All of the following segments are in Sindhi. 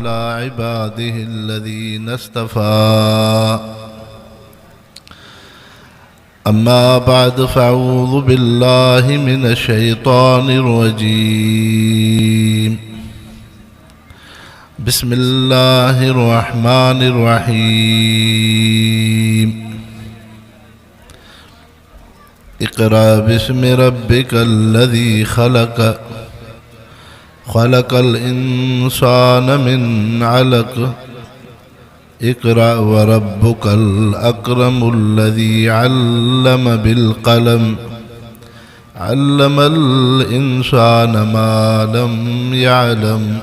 على عباده الذين اصطفى. أما بعد، فأعوذ بالله من الشيطان الرجيم. بسم الله الرحمن الرحيم. اقرأ باسم ربك الذي خلق، خلق الإنسان من علق. اقرأ وربك الأكرم الذي علم بالقلم، علم الإنسان ما لم يعلم.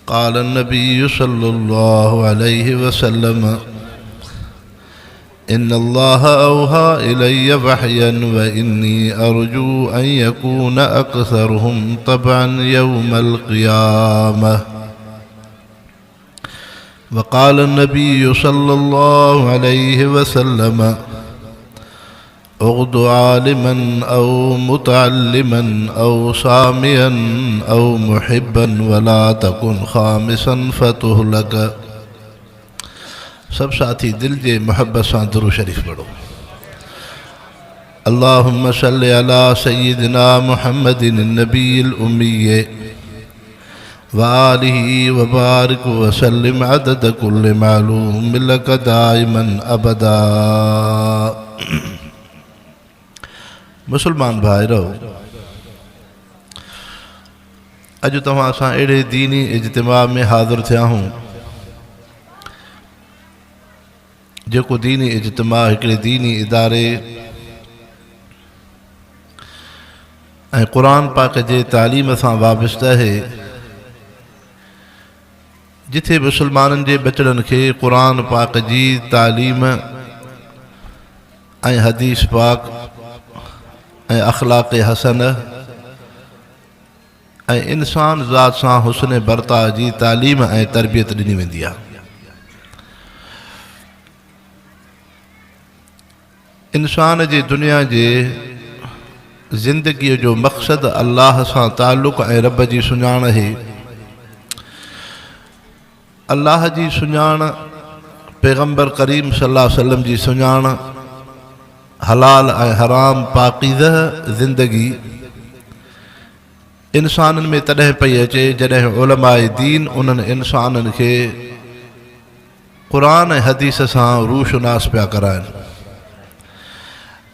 قال النبي صلى الله عليه وسلم: إن الله أوحى إلي وحيا وإني أرجو أن يكون أكثرهم طبعا يوم القيامة. وقال النبي صلى الله عليه وسلم: اغد عالما أو متعلما أو ساميا أو محبا ولا تكن خامسا فتهلك. سڀ ساٿي دل جي محبت سان درود شريف پڙهو. اللهم صل على سيدنا محمد النبي الأمي وآله وبارك وسلم عدد كل معلوم لك دائما أبدا. مسلمان ڀائرو، اڄ توهان سان اهڙي ديني اجتماع ۾ حاضر ٿيا آهيون، جيڪو ديني اجتماع هڪڙي ديني اداري ۽ قرآن پاڪ جي تعليم سان وابسته آهي، جتي مسلمانن جي ٻچڙن کي قرآن پاڪ جي تعليم ۽ حديث پاڪ ۽ اخلاق حسن ۽ انسان ذات سان حسن برتاء جي تعليم ۽ تربيت ڏني ويندي آهي. انسان جي دنيا جي زندگيء جو مقصد الله سان تعلق ۽ رب جي سڃاڻ آهي. الله جي سڃاڻ، پيغمبر ڪريم صلي الله عليه وسلم جي سڃاڻ، حلال ۽ حرام، پاڪيزه زندگي انسانن ۾ تڏهن پئي اچي جڏهن علماء دين انهن انسانن کي قرآن ۽ حديث سان روشناس پيا ڪرائن.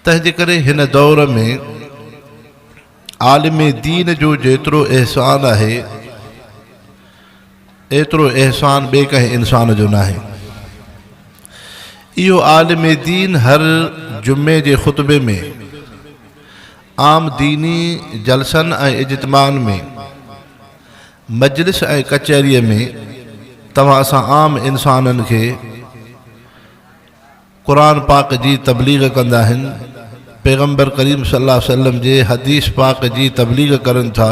تنهن جي ڪري هن دور ۾ عالم دين جو جيترو احسان آهي، ايترو احسان ٻئي ڪنهن انسان جو ناهي. اهو عالم دين هر جمعي جي خطبي ۾، عام ديني جلسن ۽ اجتماعن ۾، مجلس ۽ ڪچهريء ۾ توهان اسان عام انسانن کي قرآن پاڪ جي تبليغ ڪندا آهن، پيغمبر ڪريم صلي الله عليه وسلم جي حديث پاڪ جي تبليغ ڪرن ٿا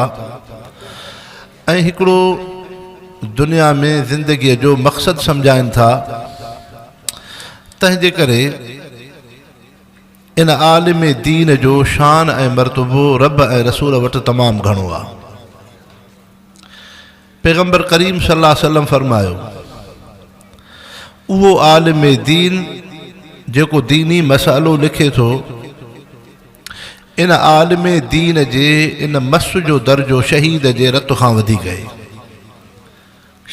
۽ هڪڙو دنيا ۾ زندگيء جو مقصد سمجهائن ٿا. تنهن جي ڪري ان عالم دين جو شان ۽ مرتبو رب ۽ رسول وٽ تمام گهڻو آهي. پيغمبر ڪريم صلي الله عليه وسلم فرمايو، اهو عالم دين جيڪو ديني مسئلو لکي ٿو، ان عالم دين جي ان مس جو درجو شهيد جي رت کان وڌيڪ آهي.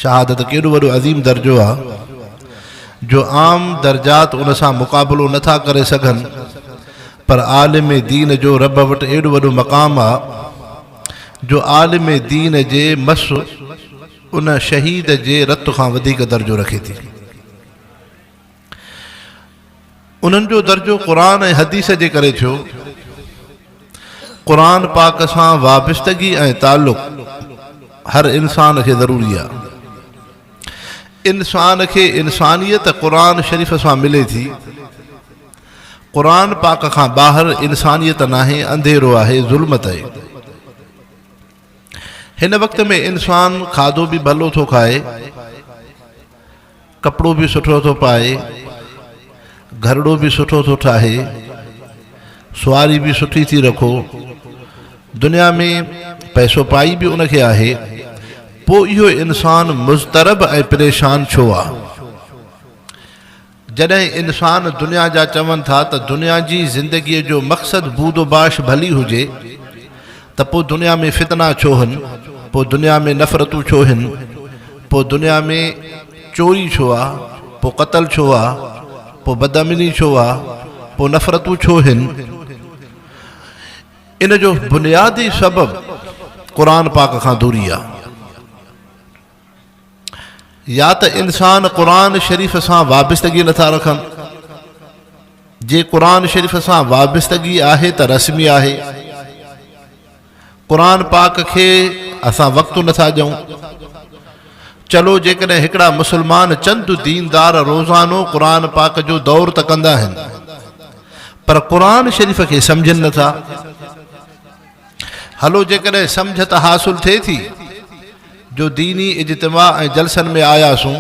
شهادت ڪيڏو وڏو عظيم درجو آهي، جو عام درجات ان سان مقابلو نٿا ڪري سگهن، پر عالم دين جو رب وٽ ايڏو وڏو مقام آهي جو عالم دين جي مس ان شهيد جي رت کان وڌيڪ درجو رکي ٿي. انهن جو درجو قرآن ۽ حديث جي ڪري ٿيو. قرآن پاڪ سان وابستگي ۽ تعلق هر انسان کي ضروري آهي. انسان کي انسانيت قرآن شريف سان ملي ٿي. قرآن پاڪ کان ٻاهر انسانيت ناهي، انڌيرو آهي، ظلمت آهي. هن وقت ۾ انسان کاڌو به ڀلو ٿو کائي، ڪپڙو به سٺو ٿو پائي، گهرڙو به سٺو ٿو ٺاهي، سواري به سٺي ٿي رکو، دنيا ۾ پئسو پائي به ان کي آهي، پوء اهو انسان مضطرب ۽ پريشان ڇو آ؟ جڏهن انسان دنيا جا چون ٿا ته دنيا جي زندگيء جو مقصد بود و باش ڀلي هجي ته پوء دنيا ۾ فتنا ڇو هن؟ پوء دنيا ۾ نفرتون ڇو هن؟ پوء دنيا ۾ چوري ڇو آ؟ پوء قتل ڇو آ؟ پوء بدامني ڇو آ؟ پوء نفرتون ڇو هن؟ ان جو بنيادي سبب قرآن پاڪ کان دوري آ. يا ته انسان قرآن شريف سان وابستگي نٿا رکن، جي قرآن شريف سان وابستگي آهي ته رسمي آهي، قرآن پاڪ کي اسان وقت نٿا ڏيون. چلو جيڪڏهن هڪڙا مسلمان چند ديندار روزانو قرآن پاڪ جو دور ته ڪندا آهن پر قرآن شريف کي سمجهن نٿا. هلو جيڪڏهن سمجهه ته حاصل ٿئي ٿي جو ديني اجتماع ۽ جلسن ۾ آياسون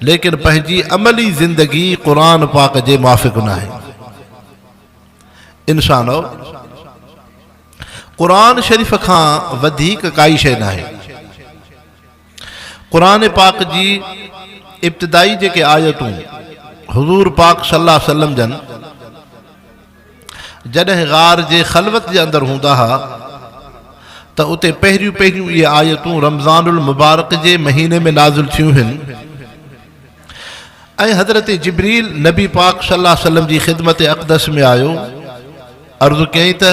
ليڪن پنهنجي عملي زندگي قرآن پاڪ جي موافق ناهي. انسانو! قرآن شريف کان وڌيڪ ڪائي شيء ناهي. قرآن پاڪ جي ابتدائي جيڪي آيتون حضور پاڪ صلي الله عليه وسلم جن جڏهن غار جي خلوت جي اندر هوندا ها ته اتي پهريون پهريون اهي آيتون رمضان المبارڪ جي مهيني ۾ نازل ٿيون هن ۽ حضرت جبريل نبي پاڪ صلي الله عليه وسلم جي خدمت اقدس ۾ آيو عرض ڪيائين ته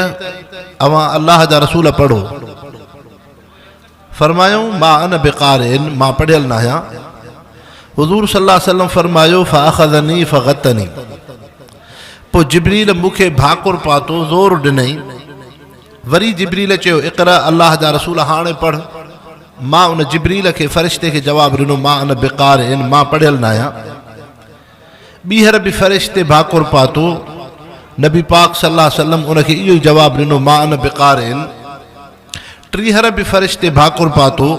اوهان الله جا رسول پڙهو فرمايائون، ما انا بقارئ، مان پڙهيل ناهيان. حضور صلي الله عليه وسلم فرمايو، فاخذني فغطني، پوء جبريل مون کي ڀاڪر پاتو، زور ڏنائين. وري جبريل چيو، اقرأ، الله جا رسول هاڻي پڙهه. مان ان جبريل کي، فرشتي کي، جواب ڏنو، ما انا بقارئ، مان پڙهيل ناهيان. ٻيهر به فرشتي ڀاڪر پاتو، نبي پاڪ صلي الله عليه وسلم ان کي اهو ئي جواب ڏنو، ما انا بقارئ. ٽيهر به فرشتي ڀاڪر پاتو.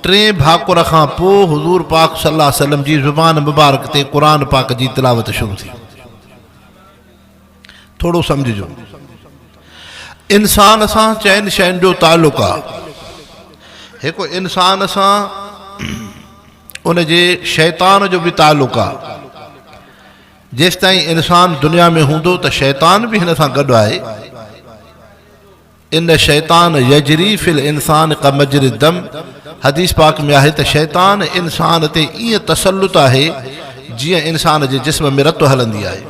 ٽئين ڀاڪر کان پوء حضور پاڪ صلي الله عليه وسلم جي زبان مبارڪ تي قرآن پاڪ جي تلاوت شروع ٿي. ٿورو سمجهجو. انسان سان چئن شين جو تعلق آ. هڪ انسان سان ان جي شيطان جو به تعلق آ. جيستائين انسان دنيا ۾ هوندو ته شيطان به هن سان گڏ آهي. ان الشيطان يجري في الانسان ڪمجري الدم حديث پاڪ ۾ آهي ته شيطان انسان تي ائين تسلط آهي جيئن انسان جي جسم ۾ رت هلندي آهي.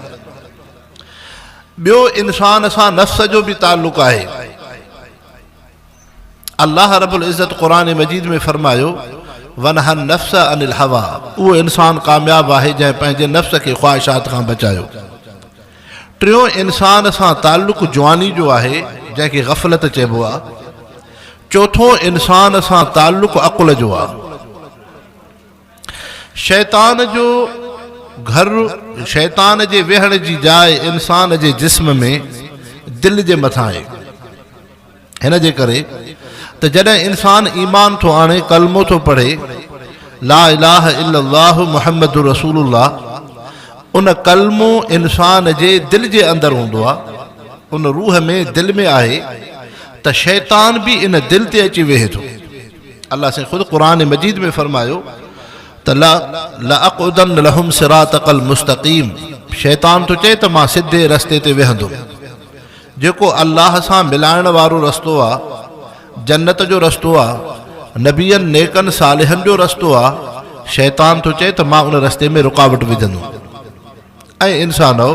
ٻيو انسان سان نفس جو به تعلق آهي. الله رب العزت قرآن مجيد ۾ فرمايو ونهى النفس عن الهوى اهو انسان ڪامياب آهي جنهن پنهنجي نفس کي خواهشات کان بچايو. ٽيون انسان سان تعلق جواني جو آهي، جنهن کي غفلت چئبو آهي. چوٿون انسان سان تعلق عقل جو آهي. شيطان جو گهر، شيطان جي ويهڻ جي جاء انسان جي جسم ۾ دل جي مٿان آهي. هن جي ڪري ته جڏهن انسان ايمان ٿو آڻي، ڪلمو ٿو پڙهي، لا اله الا الله محمد رسول الله، ان ڪلمو انسان جي دل جي اندر هوندو آهي، ان روح ۾ دل ۾ آهي ته شيطان به ان دل تي اچي ويهي ٿو. الله سائين خود قرآن مجيد ۾ فرمايو ته لاقعدن لهم صراطك المستقيم شيطان ٿو چئي ته مان سڌي رستي تي ويهندم. جيڪو الله سان ملائڻ وارو رستو آ، جنت جو رستو آ، نبين نيڪن صالحن جو رستو آ، شيطان ٿو چئي ته مان ان رستي ۾ رڪاوٽ وجهندم. اي انسانؤ!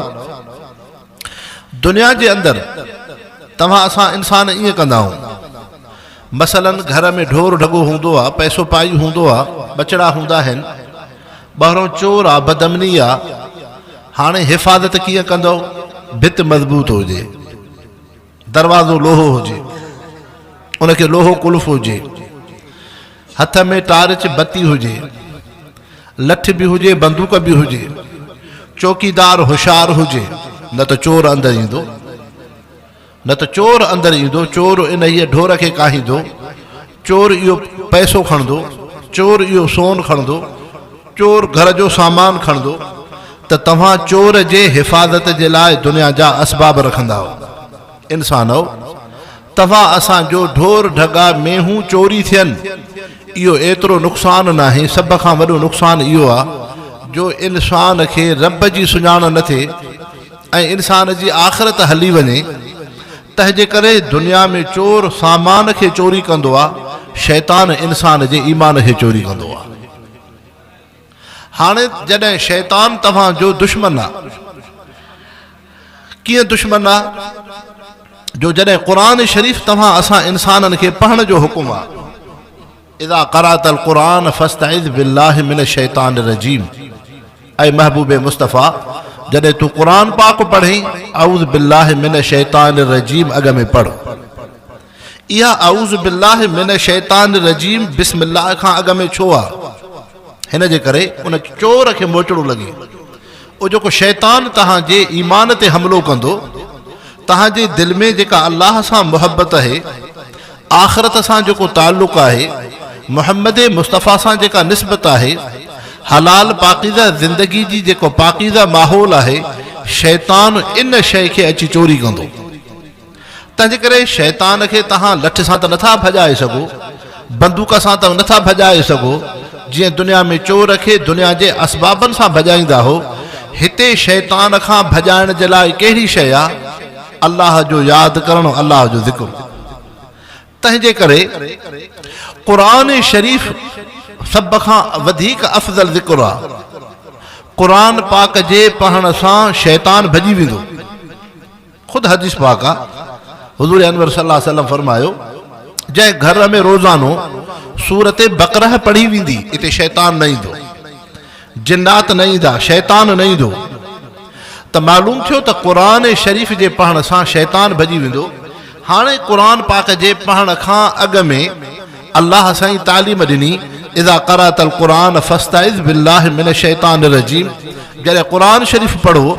دنيا جي اندر توهان اسان انسان ائين ڪندا آهيون. مثلاً گهر ۾ ڍور ڍڳو هوندو آ، پئسو پائي هوندو آ، ٻچڙا هوندا آهن، ٻاهرون چور آ، بدامني آ، هاڻي حفاظت ڪيئن ڪندؤ؟ ڀت مضبوط هجي، دروازو لوهو هجي، ان کي لوهو قلف هجي، هٿ ۾ ٽارچ بتي هجي، لٺ به هجي، بندوق به هجي، چوڪيدار هوشيار هجي، نه ته چور اندر ايندو. نه ته چور اندر ايندو، چور انهيء ڍور کي ڪاهيندو، چور اهو پئسو کڻندو، چور اهو سون کڻندو، چور گهر جو سامان کڻندو ته توهان چور جي حفاظت جي لاء دنيا جا اسباب رکندا آهيو. انسانؤ! توهان اسان جو ڍور ڍڳا مينهون چوري ٿين، اهو ايترو نقصان ناهي، سڀ کان وڏو نقصان اهو آ جو انسان کي رب جي سڃاڻ نه ٿئي ۽ انسان جي آخرت هلي وڃي، تنهنجي ڪري دنيا ۾ چور سامان کي چوري ڪندو آ، شيطان انسان جي ايمان کي چوري ڪندو آ. هاڻي جڏهن شيطان توهان جو دشمن آ، ڪيئن دشمن آ جو جڏهن قرآن شريف توهان اسان انسانن کي پڙهڻ جو حڪم آ، اذا قرات القرآن فاستعذ بالله من الشيطان الرجيم، اي محبوب مصطفيٰ جڏهن تون قرآن پاڪ پڙهين اعوذ بالله من الشيطان الرجيم اڳ ۾ پڙهه. اها اعوذ بالله من الشيطان الرجيم بسم الله کان اڳ ۾ ڇو آ؟ هن جي ڪري ان چور کي موچڙو لڳي. اهو جيڪو شيطان توهان جي ايمان تي حملو ڪندو، توهان جي دل ۾ جيڪا الله سان محبت آهي، آخرت سان جيڪو تعلق آهي، محمد مصطفيٰ سان جيڪا نسبت آهي، حلال پاڪيزه زندگي جي جيڪو پاڪيزه ماحول آهي، شيطان ان شيء کي اچي چوري ڪندو. تنهنجي ڪري شيطان کي توهان لٺ سان ته نٿا ڀڄائي سگهو، بندوق سان ته نٿا ڀڄائي سگهو، جيئن دنيا ۾ چور کي دنيا جي اسبابن سان ڀڄائيندا هو، هتي شيطان کان ڀڄائڻ جي لاء ڪهڙي شيء آ؟ الله جو ياد ڪرڻ، الله جو ذڪر. تنهنجي ڪري قرآن شريف سڀ کان وڌيڪ افضل ذڪر آ. قرآن پاڪ جي پڙهڻ سان شيطان ڀڄي ويندو. خود حديث پاڪ آ، حضور انور صلي الله عليه وسلم فرمايو، جنهن گهر ۾ روزانو سورت بقره پڙهي ويندي اتي شيطان نه ايندو، جنات نه ايندا، شيطان نه ايندو. ته معلوم ٿيو ته قرآن شريف جي پڙهڻ سان شيطان ڀڄي ويندو. هاڻي قرآن پاڪ جي پڙهڻ کان اڳ ۾ الله سائين تعليم ڏني، اذا قرات القرآن فاستعذ بالله من الشيطان الرجيم جڏهن قرآن شريف پڙهو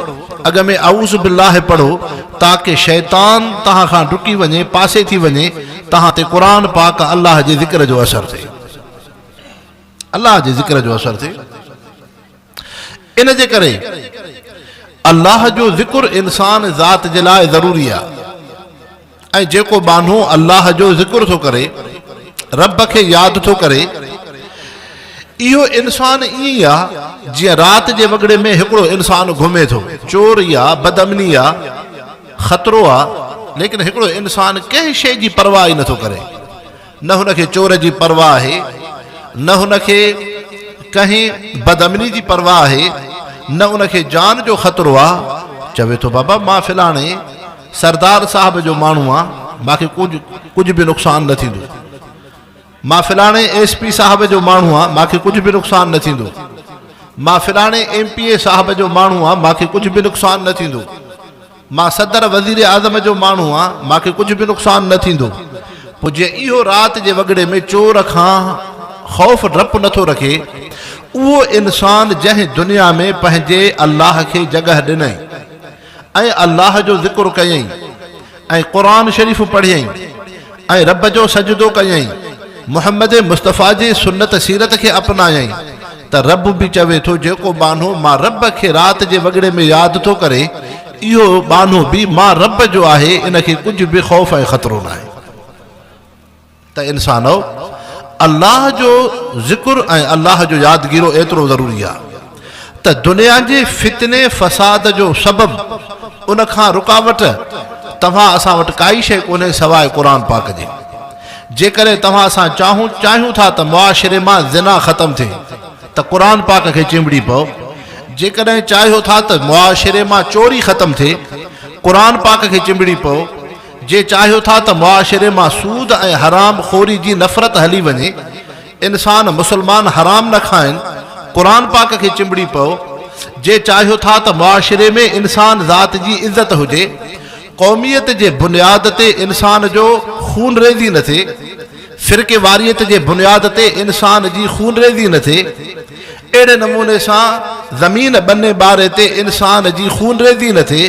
اڳ ۾ اعوذ بالله پڙهو تاڪه شيطان توهان کان ڊڪي وڃي پاسي ٿي وڃي توهان تي قرآن پاڪ الله جي ذڪر جو اثر ٿئي الله جي ذڪر جو اثر ٿئي. ان جي ڪري الله جو ذڪر انسان ذات جي لاء ضروري آهي ۽ جيڪو ٻانهو الله جو ذڪر ٿو ڪري، رب کي ياد ٿو ڪري، اهو انسان ائين ئي آهي جيئن رات جي وڳڙي ۾ هڪڙو انسان گهمي ٿو، چور ئي آهي، بدامني آهي، خطرو آهي، ليڪن هڪڙو انسان ڪنهن شيء جي پرواهه ئي نٿو ڪري. نه هن کي چور جي پرواهه آهي، نه هن کي ڪنهن بدامني جي پرواهه آهي، نه ان کي جان جو خطرو آ. چوي ٿو بابا مان فلاڻي سردار صاحب جو ماڻهو آن، مان کي ڪجهه به نقصان نه ٿيندو. مان فلاڻي ايس پي صاحب جو ماڻهو آن، مان کي ڪجهه به نقصان نه ٿيندو. مان فلاڻي ايم پي اي صاحب جو ماڻهو آن، مان کي ڪجهه به نقصان نه ٿيندو. مان صدر وزير اعظم جو ماڻهو آن، مان کي ڪجهه به نقصان نه ٿيندو. پوء جيئن اهو رات جي وڳڙي ۾ چور کان خوف ڊپ نه ٿو رکي، اهو انسان جنهن دنيا ۾ پنهنجي الله کي جڳهه ڏنائين ۽ الله جو ذڪر ڪيائين ۽ قرآن شريف پڙهيائين ۽ رب جو سجدو ڪيائين، محمد مصطفيٰ جي سنت سيرت کي اپنايائين ته رب به چوي ٿو جيڪو ٻانهو مان رب کي رات جي وڳڙي ۾ ياد ٿو ڪري اهو ٻانهو به مان رب جو آهي ان کي ڪجهه به خوف ۽ خطرو ناهي. ته انسانؤ! الله جو ذڪر ۽ الله جو يادگيرو ايترو ضروري آهي ته دنيا جي فتني فساد جو سبب ان کان رڪاوٽ توهان اسان وٽ ڪائي شيء ڪونهي سواء قرآن پاڪ جي. جيڪڏهن توهان اسان چاهون چاهيون ٿا ته معاشري مان زنا ختم ٿئي ته قرآن پاڪ کي چنبڙي پئو، جيڪڏهن چاهيو ٿا ته معاشري مان چوري ختم ٿئي قرآن پاڪ کي چنبڙي پئو، جي چاهيو ٿا ته معاشري مان سود ۽ حرام خوري جي نفرت هلي وڃي، انسان مسلمان حرام نه کائن، قرآن پاڪ کي چنبڙي پئو، جي چاهيو ٿا ته معاشري ۾ انسان ذات جي عزت هجي، قوميت جي بنياد تي انسان جو خونريزي نه ٿئي، فرقيواريت جي بنياد تي انسان جي خونريزي نه ٿئي، اهڙي نموني سان زمين ٻني ٻاري تي انسان جي خونريزي نه ٿئي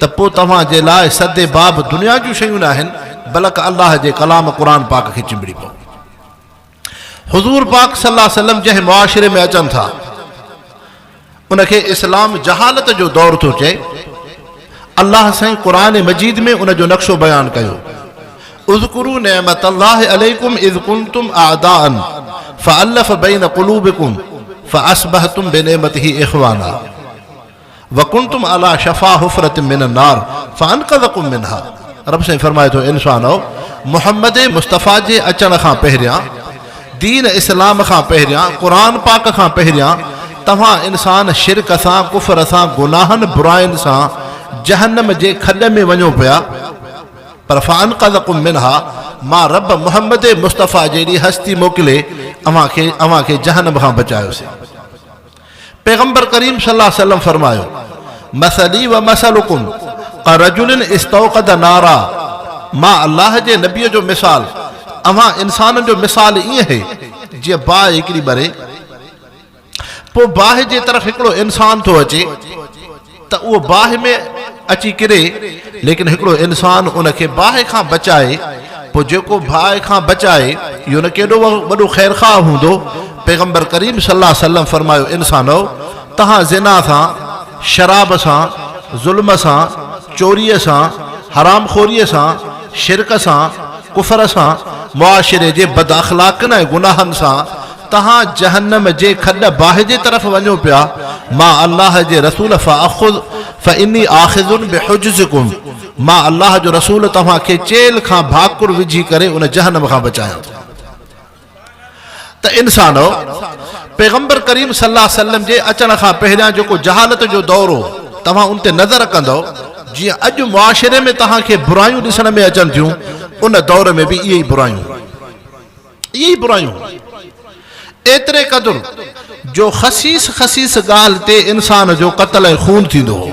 ته پوء توهان جي لاء سد باب دنيا جون شيون ناهن بلڪ الله جي ڪلام قرآن پاڪ کي چنبڙي پئو. حضور پاڪ صلي الله عليه وسلم جنهن معاشري ۾ اچن ٿا ان کي اسلام جهالت جو دور ٿو چئي. الله سائين قرآن مجيد ۾ ان جو نقشو بيان ڪيو. اذڪروا نعمت الله عليڪم اذ ڪنتم اعداء فالف بين قلوبڪم فاصبحتم بنعمته اخوانا وڪنتم علي شفا حفرة من النار فانقذڪم منها. رب سائين فرمائي ٿو انسانؤ! محمد مصطفيٰ جي اچڻ کان پهريان، دين اسلام کان پهريان، قرآن پاڪ کان پهريان توهان انسان شرڪ سان، ڪفر سان، گناهن براين سان جهنم جي کڏ ۾ وڃو پيا، پر فانقذڪم منها مان رب محمد مصطفيٰ جهڙي هستي موڪلي اوهان کي اوهان کي جهنم کان بچايوسين. پيغمبر ڪريم صلي الله عليه وسلم فرمايو، مثلي ومثلڪم ڪرجل استوقد نارا، مان الله جي نبي جو مثال اوهان انسانن جو مثال ائين آهي جيئن باهه هڪڙي ٻري پوء باهه جي طرف هڪڙو انسان ٿو اچي ته اهو باهه ۾ اچي ڪري ليڪن هڪڙو انسان ان کي باهه کان بچائي پوء جيڪو باهه کان بچائي اهو نه ڪيڏو وڏو خيرخواهه هوندو. پيغمبر ڪريم صلي الله عليه وسلم فرمايو انسانؤ! توهان زنا سان، شراب سان، ظلم سان، چوريء سان، حرام خوريء سان، شرڪ سان، ڪفر سان، معاشري جي بداخلاقين ۽ گناهن سان توهان جهنم جي کڏ باهه جي طرف وڃو پيا، مان الله جي رسول فاخذ فاني آخذ بحجزڪم مان الله جو رسول توهان کي چيلهه کان ڀاڪر وجهي ڪري ان جهنم کان بچايان ٿو. ته انسانؤ! پيغمبر ڪريم صلي الله عليه وسلم جي اچڻ کان پهريان جيڪو جهالت جو دور هو، توهان ان تي نظر ڪندؤ، جيئن اڄ معاشري ۾ توهان کي برايون ڏسڻ ۾ اچن ٿيون، ان دور ۾ به اهي ئي برايون هيون. اهي ئي برايون هيون. ايتري قدر جو خسيس خسيس ڳالهه تي انسان جو قتل ۽ خون ٿيندو هو.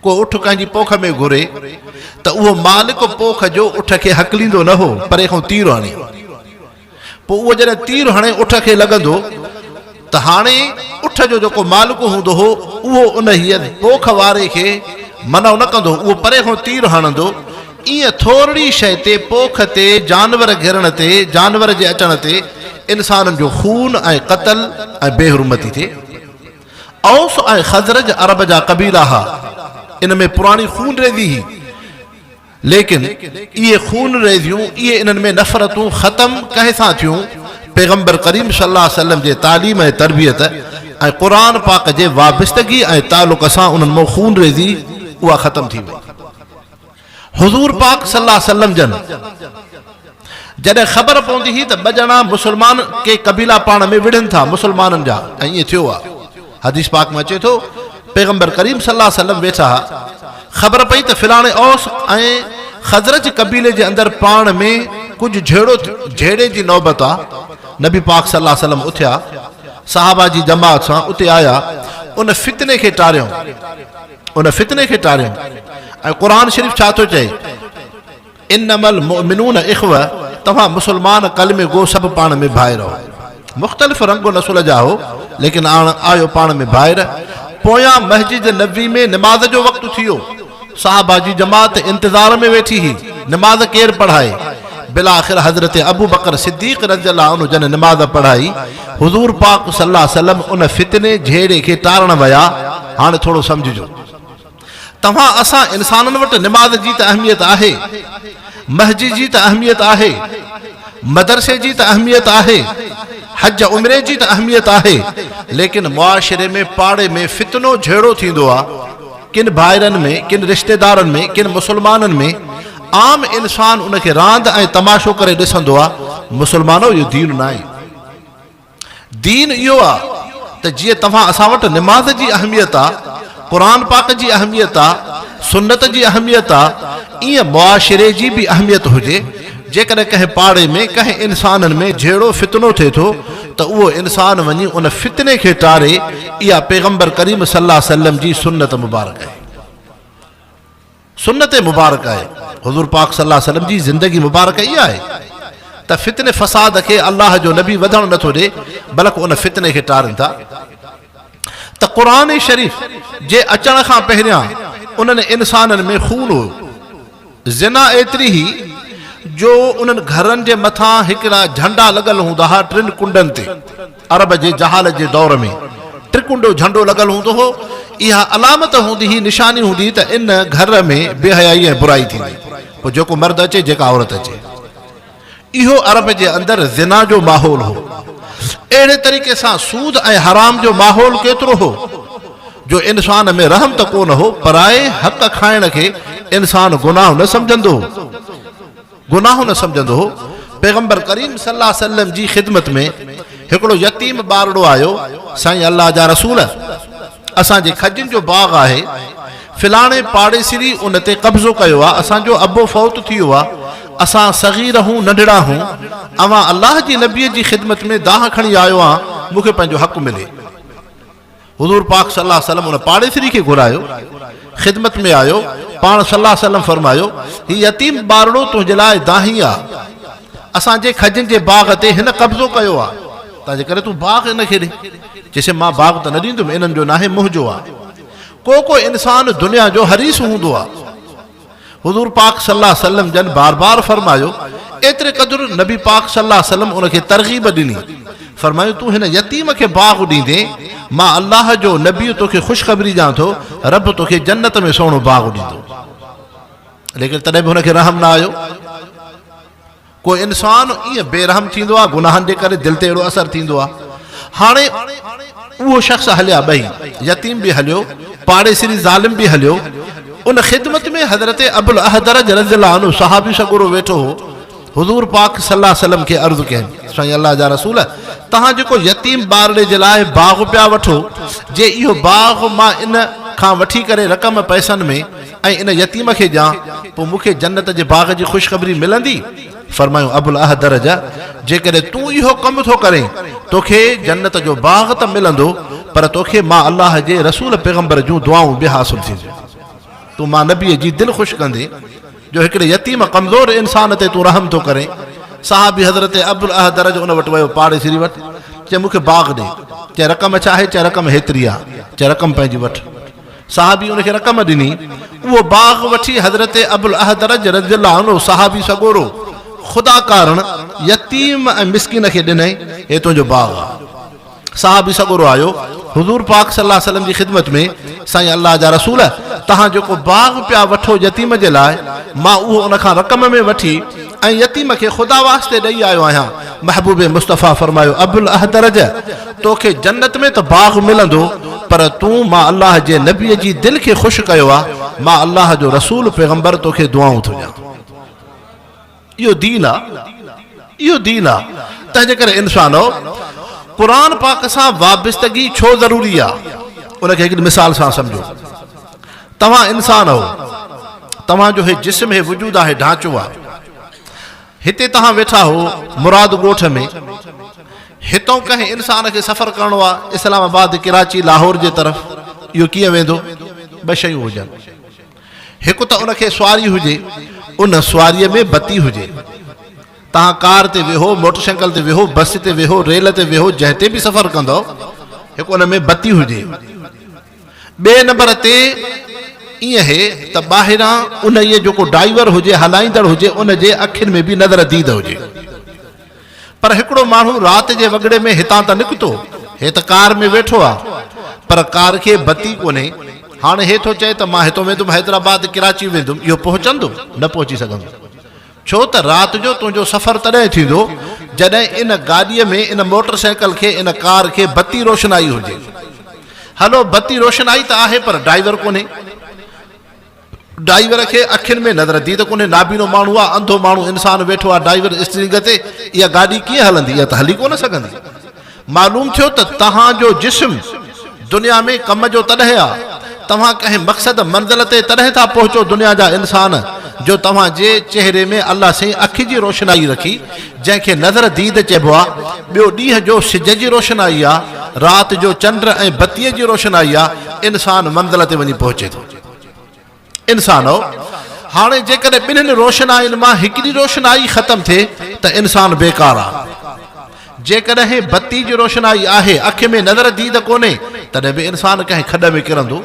ڪو اٺ ڪنهن جي پوک ۾ گهري ته اهو مالڪ پوک جو اٺ کي هڪليندو نه هو، پري کان تير هڻي. پوء اهو جڏهن تير هڻي اٺ کي لڳندو ته هاڻي اٺ جو جيڪو مالڪ هوندو هو اهو انهيء پوک واري کي منع نه ڪندو هو، اهو پري کان تير هڻندو. ائين ٿورڙي شيء تي، پوک تي، جانور گهرڻ تي، جانور جي اچڻ تي انسانن جو خون ۽ قتل ۽ بي حرمتي ٿئي. اوس ۽ خزرج عرب جا قبيلا ها. ان ۾ پراڻي خون ريزي هئي. ليڪن اهي خون ريزيون، اهي انهن ۾ نفرتون ختم ڪنهن سان ٿيون؟ پيغمبر ڪريم صلي الله عليه وسلم جي تعليم ۽ تربيت ۽ قرآن پاڪ جي وابستگي ۽ تعلق سان انهن مان خون ريزي اها ختم ٿي وئي. حضور پاڪ صلي الله عليه وسلم جن جڏهن خبر پوندي هئي ته ٻه ڄڻا مسلمان ڪي قبيلا پاڻ ۾ وڙهن ٿا مسلمانن جا ۽ ائين ٿيو آهي حديث پاڪ ۾ اچي ٿو پيغمبر ڪريم صلي الله عليه وسلم ويٺا ها خبر پئي ته فلاڻي اوس ۽ خزرج قبيلي جي اندر پاڻ ۾ ڪجهه جهيڙو جهيڙي جي نوبت آ نبي پاڪ صلي الله عليه وسلم اٿيا صحابه جي جماعت سان اتي آيا ان فتني کي ٽاريائون ان فتني کي ٽاريائون ۽ قرآن شريف ڇا ٿو چئي انما المؤمنون اخوه توهان مسلمان ڪلمي گو سڀ پاڻ ۾ ڀائر هو مختلف رنگ و نسل جا هو ليڪن آڻ آيو پاڻ ۾ ڀائر پويان مسجد نبوي ۾ نماز جو وقت ٿيو صحابه جي جماعت انتظار ۾ ويٺي هئي نماز ڪير پڙهائي بالاخر حضرت ابوبڪر صديق رضي الله عنه جن نماز پڙهائي حضور پاڪ صلي الله عليه وسلم ان فتني جهيڙي کي ٽارڻ ويا هاڻي ٿورو سمجهجو توهان اسان انسانن وٽ نماز جي ته اهميت آهي مسجد جي ته اهميت آهي مدرسي جي ته اهميت آهي حج عمري جي ته اهميت آهي ليڪن معاشري ۾ پاڙي ۾ فتنو جهيڙو ٿيندو آ ڪن ڀائرن ۾ ڪن رشتيدارن ۾ ڪن مسلمانن ۾ عام انسان ان کي راند ۽ تماشو ڪري ڏسندو آ مسلمانو اهو دين ناهي دين اهو آ ته جيئن توهان اسان وٽ نماز جي اهميت آ، قرآن پاڪ جي اهميت آ، سنت جي اهميت آ، ايئن معاشري جي به اهميت هجي. جيڪڏهن ڪنهن پاڙي ۾ ڪنهن انسانن ۾ جهيڙو فتنو ٿئي ٿو ته اهو انسان وڃي ان فتني کي ٽاري، اها پيغمبر ڪريم صلي الله عليه وسلم جي سنت مبارڪ آهي. سنت مبارڪ آهي. حضور پاڪ صلي الله عليه وسلم جي زندگي مبارڪ اها آهي ته فتني فساد کي الله جو نبي وڌڻ نٿو ڏي بلڪ ان فتني کي ٽارين ٿا ته قرآن شريف جي اچڻ کان پهريان انهن انسانن ۾ خون هو زنا ايتري هئي جو انهن گهرن جي مٿان هڪڙا جهنڊا لڳل هوندا هئا ٽن ڪنڊن تي عرب جي جهالت جي دور ۾ ٽرڪنڊو جهنڊو لڳل هوندو هو. اها علامت هوندي هئي، نشاني هوندي هئي ته ان گهر ۾ بي حيائي ۽ برائي ٿيندي. پوء جيڪو مرد اچي جيڪا عورت اچي. اهو عرب جي اندر زنا جو ماحول هو. اهڙي طريقي سان سود ۽ حرام جو ماحول ڪيترو هو جو انسان ۾ رحم ته ڪونه هو، پرائي حق کائڻ کي انسان گناهه نه سمجهندو هو. گناهه نه سمجهندو هو. پيغمبر ڪريم صلي الله عليه وسلم جي خدمت ۾ هڪڙو يتيم ٻارڙو آيو، سائين الله جا رسول! اسان جي کجين جو باغ آهي، فلاڻي پاڙيسري ان تي قبضو ڪيو آ، اسان جو ابو فوت ٿي ويو آ، اسان صغير هون ننڍڙا هون، اوهان الله جي نبي جي خدمت ۾ دانهن کڻي آيو آهان، مون کي پنهنجو حق ملي. حضور پاڪ صلي الله عليه وسلم ان پاڙيسري کي گهرايو، خدمت ۾ آيو، پاڻ صلي الله عليه وسلم فرمايو، هي يتيم ٻارڙو تنهنجي لاء دانهين آ، اسان جي کجين جي باغ تي هن قبضو ڪيو آ، تنهنجي ڪري تون باغ هن کي ڏي. چيس مان باغ ته نه ڏيندم، انهن جو ناهي منهنجو آ. ڪو ڪو انسان دنيا جو حريص هوندو آ. حضور پاڪ صلي الله عليه وسلم جن بار بار فرمايو، ايتري قدر نبي پاڪ صلي الله عليه وسلم ان کي ترغيب ڏني، فرمايو تون هن يتيم کي باغ ڏيندين، مان الله جو نبي توکي خوشخبري ڏيان ٿو، رب توکي جنت ۾ سهڻو باغ ڏيندو. ليڪن تڏهن به هن کي رحم نه آيو. ڪو انسان ائين بي رحم ٿيندو آهي، گناهن جي ڪري دل تي اهڙو اثر ٿيندو آهي. هاڻي اهو شخص هليا ٻئي، يتيم به هليو، پاڙيسري ظالم به هليو. ان خدمت ۾ حضرت ابوالاحدرج رضي الله عنه صحابي سڳورو ويٺو هو. حضور پاڪ صلي الله عليه وسلم کي عرض ڪيائين، سائين الله جا رسول! توهان جيڪو يتيم ٻارڙي جي لاء باغ پيا وٺو، جي اهو باغ مان ان کان وٺي ڪري رقم پئسن ۾ ۽ ان يتيم کي ڏيان، پوء مون کي جنت جي باغ جي خوشخبري ملندي؟ فرمايو، ابوالاحدرج، جيڪڏهن تون اهو ڪم ٿو ڪرين، توکي جنت جو باغ ته ملندو، پر توکي مان الله جي رسول پيغمبر جون دعائون به حاصل ٿينديون. تون مان نبيء جي دل خوش ڪندين، جو هڪڙي يتيم ڪمزور انسان تي تون رحم ٿو ڪرين. صحابي حضرت ابوالاحدرج ان وٽ ويو، پاڙيسري وٽ، چي مون کي باغ ڏي. چي رقم ڇا آهي؟ چي رقم هيتري آهي. چي رقم پنهنجي وٺ. صحابي ان کي رقم ڏني، اهو باغ وٺي حضرت ابوالاحدرج رضي الله عنه صحابي سڳورو خدا ڪارڻ يتيم ۽ مسڪين کي ڏنائين، هي تنهنجو باغ آ. صحابي سڳورو آيو حضور پاڪ صلي الله عليه وسلم جي خدمت ۾، سائين الله جا رسول! توهان جيڪو باغ پيا وٺو يتيم جي لاء، مان اهو ان کان رقم ۾ وٺي ۽ يتيم کي خدا واسطي ڏئي آيو آهيان. محبوب مصطفيٰ فرمايو، ابوالاحدرج! توکي جنت ۾ ته باغ ملندو پر تون مان الله جي نبي جي دل کي خوش ڪيو آ، مان الله جو رسول پيغمبر توکي دعائون ٿو ڏيان. اهو دين آ، اهو دين آ. تنهنجي ڪري انسانؤ! قرآن پاڪ سان وابستگي ڇو ضروري آ؟ ان کي هڪڙي مثال سان سمجهو. توهان انسان آهو، توهان جو هي جسم هي وجود آهي ڍانچو آ. هتي توهان ويٺا هو مراد ڳوٺ ۾، هتئون ڪنهن انسان کي سفر ڪرڻو آ اسلام آباد، ڪراچي، لاهور جي طرف، اهو ڪيئن ويندو؟ ٻه شيون هجن، هڪ ته ان کي سواري هجي، ان سواريء ۾ بتي هجي. توهان ڪار تي ويهو، موٽر سائيڪل تي ويهو، بس تي ويهو، ريل تي ويهو، جنهن تي به سفر ڪندؤ، هڪ ان ۾ بتي هجي. ٻئي نمبر تي ائين اهي ته ٻاهران انهيء جو ڪو ڊائيور هجي، هلائيندڙ هجي، ان جي اکين ۾ به نظر ديد هجي. پر هڪڙو ماڻهو رات جي وڳڙي ۾ هتان ته نڪتو، هي ته ڪار ۾ ويٺو آ، پر ڪار کي بتي ڪونهي. هاڻ هي ٿو چئي ته مان هتون ويندم حيدرآباد، ڪراچي ويندم، اهو پهچندو؟ نه پهچي سگهندو. ڇو ته رات جو تنهنجو سفر تڏهن ٿيندو جڏهن ان گاڏيء ۾ ان موٽر سائيڪل کي ان ڪار کي بتي روشنائي هجي. هلو بتي روشنائي ته آهي پر ڊرائيور ڪونهي. ڊرائيور کي اکين ۾ نظر ديد ڪونهي نابينو ماڻهو آ انڌو ماڻهو انسان ويٺو آ ڊرائيور اسٽيرنگ تي اها گاڏي ڪيئن هلندي اها ته هلي ڪونه سگهندي. معلوم ٿيو ته توهان جو جسم دنيا ۾ ڪم جو تڏهن آ، توهان ڪنهن مقصد منزل تي تڏهن ٿا پهچو دنيا جا انسان جو توهان جي چهري ۾ الله سائين اک جي روشنائي رکي جنهن کي نظر ديد چئبو آ، ٻيو ڏينهن جو سج جي روشنائي آ، رات جو چنڊ ۽ بتيء جي روشنائي آ، انسان منزل تي وڃي پهچي ٿو. انسانؤ! هاڻي جيڪڏهن ٻنهين روشنائين مان هڪڙي روشنائي ختم ٿئي ته انسان بيڪار آ. جيڪڏهن بتي جي روشنائي آهي، اک ۾ نظر ديد ڪونهي، تڏهن به انسان ڪنهن کڏ ۾ ڪرندو،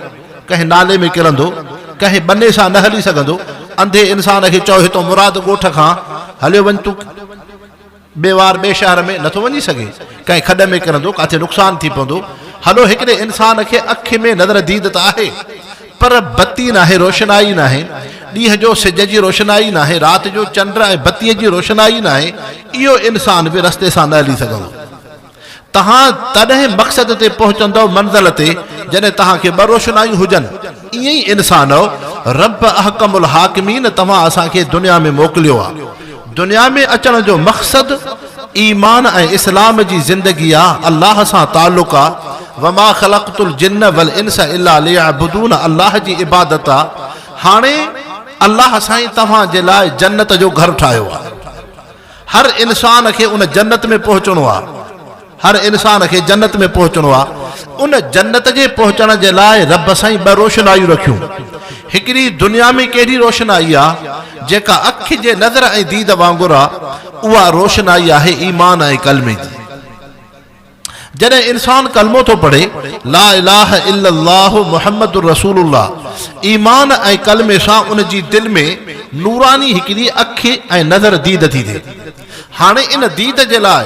ڪنهن نالي ۾ ڪرندو، ڪنهن ٻني سان نه هلي سگهندو. انڌي انسان کي چئو هتون مراد ڳوٺ کان هليو وڃ تون. ٻي وار ٻئي شهر ۾ نٿو وڃي سگهي، ڪنهن کڏ ۾ ڪرندو، ڪاٿي نقصان ٿي پوندو. هلو هڪڙي انسان کي اک ۾ نظر ديد ته آهي، پر بتي ناهي، روشنائي ناهي. ڏينهن جو سج جي روشنائي ناهي، رات جو چنڊ ۽ بتيء جي روشنائي ناهي، اهو انسان به رستي سان نه هلي سگهندو. توهان تڏهن مقصد تي پهچندؤ، منزل تي، جڏهن توهان کي ٻه روشنايون هجن. ائين ئي انسانؤ! رب احڪم الحاڪمين توهان اسان کي دنيا ۾ موڪليو آ. دنيا ۾ اچڻ جو مقصد ايمان ۽ اسلام جي زندگي آ، الله سان تعلق آ، وما خلقت الجن والانس الا ليعبدون الله جي عبادت آ، هاڻي الله سائين توهان جي لاء جنت جو گهر ٺاهيو آ، هر انسان کي ان جنت ۾ پهچڻو آ. هر انسان کي جنت ۾ پهچڻو آ، ان جنت جي پهچڻ جي لاء رب سائين ٻه روشنايون رکيون، هڪڙي دنيا ۾ ڪهڙي روشنائي آ، جيڪا اک جي نظر ۽ ديد وانگر آ، اها روشنائي آهي ايمان ۽ ڪلمي جي. جڏهن انسان ڪلمو ٿو پڙهي، لا اله الا الله محمد رسول الله، ايمان ۽ ڪلمي سان ان جي دل ۾ نوراني هڪڙي اک ۽ نظر ديد ٿي ٿئي. هاڻي ان ديد جي لاء